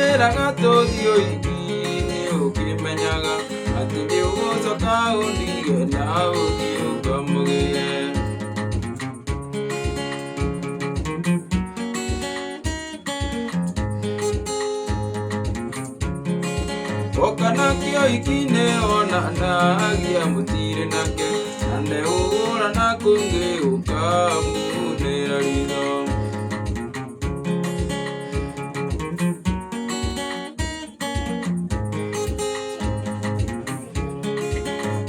Wanjĩraga tũthiĩ ũhiki-inĩ ũkĩmenyaga atĩ nĩ ũgũcoka ũndige na ũthiĩ ũkamũgĩre. Woka nake ũhiki-inĩ wonanagia mũtirĩ nake na nĩ ũgũra na kũngĩ ũkamunĩra ritho.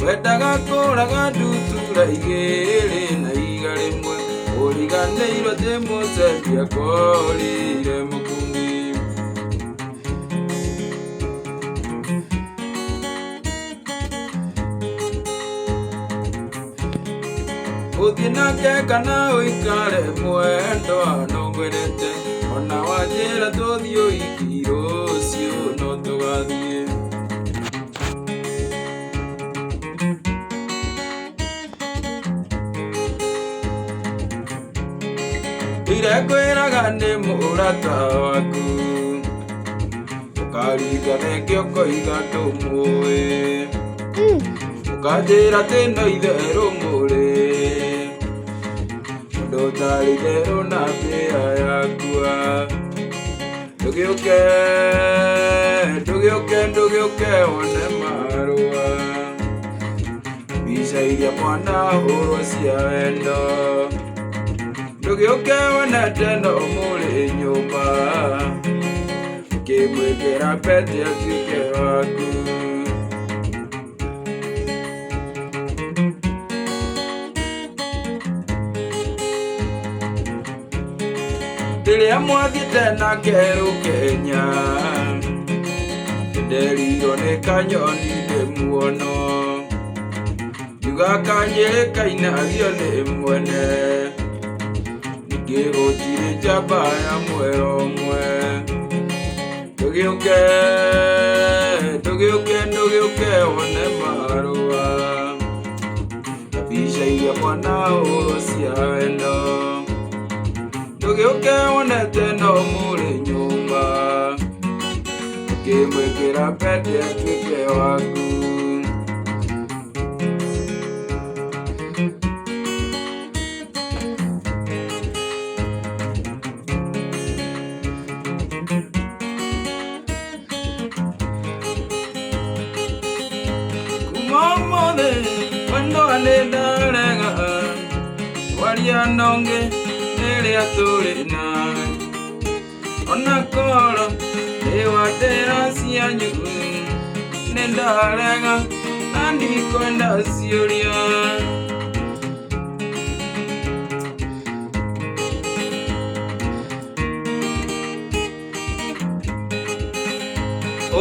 Wendaga kũraga ndutura igĩrĩ na iga rĩmwe ũriganĩirwo atĩ mũcebi akorire mũkungi. Ũthiĩ nake kana ũikare mwendwa no ngwendete ona wanjĩra tũthiĩ ũhiki rũciũ no tũgathiĩ. Ndirekwĩraga nĩ mũrata waku ũkaringa thenge ũkoiga ndũmũĩ ũkanjĩra atĩ no itherũ mũrĩ mũndũ ũtarĩ itherũ na mbĩa yakua. Ndũgĩũke ndũgĩũke ndũgĩũke wone marũa mbica iria mwanahũrwo cia wendo ndũgĩũke wonete no mũrĩ nyũmba ũkĩmwĩkĩra pete atuĩke waku. Rĩrĩa mwathiĩte nake rũkenya nĩnderirwo nĩ kanyoni ndĩ muono ngiuga kanyĩrĩ kainagio nĩ mwene ningĩ gũtirĩ njamba ya mwera ũmwe. Ndũgĩũke ndũgĩũke ndũgĩũke wone marũa na mbica iria mwanahũrwo cia wendo ndũgĩũke wonete no mũrĩ nyũmba ũkĩmwĩkĩra pete atuĩke waku. Kuma ũmũthĩ wendo nĩ ndarega kwaria na ũngĩ rĩrĩa tũrĩ nawe ona korwo nĩ wandĩra cianyu nĩ ndarega na ndikwenda ciũria.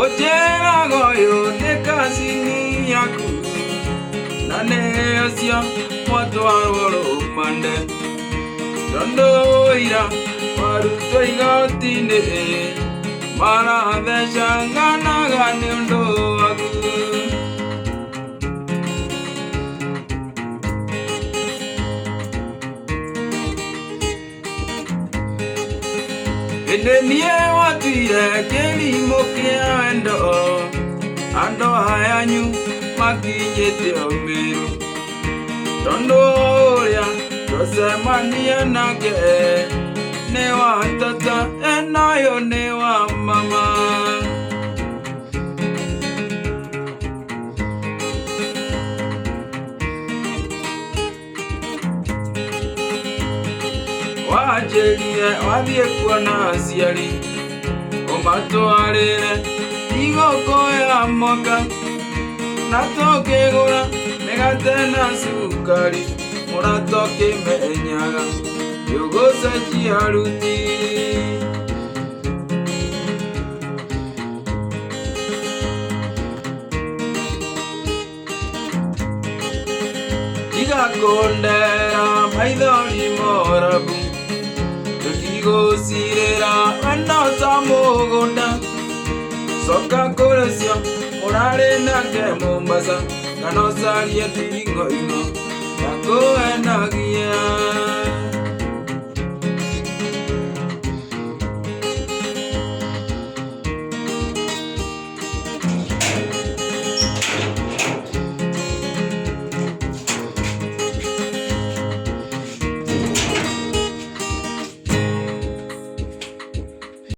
Ũnjĩraga ũyũ nĩ kacini yaku na nĩ ũcio mwatwarwo rũmande tondũ ũira warutwo igoti-inĩ marathecanganaga nĩ ũndũ waku. Ĩndĩ niĩ watuire kĩrimũ kĩa wendo andũ ayanyu makinyĩte o Meru tondũ ũrĩa twacemania nake nĩ wa tata enoyo nĩ wa mama. Wanjĩrire wathiĩ kuona aciari ũmatwarĩre thigũkũ ya mwaka na tũkĩgũra mĩgate na cukari mũrata ũkĩmenyaga nĩũgũcenjia ruti. Tiga kũndera maithori morabu tũtigũcirĩra wendo ta mũgũnda coka kũrĩ ũcio mũrarĩ nake Mombasa kana ũcarie nding'oing'o ya kũenagia.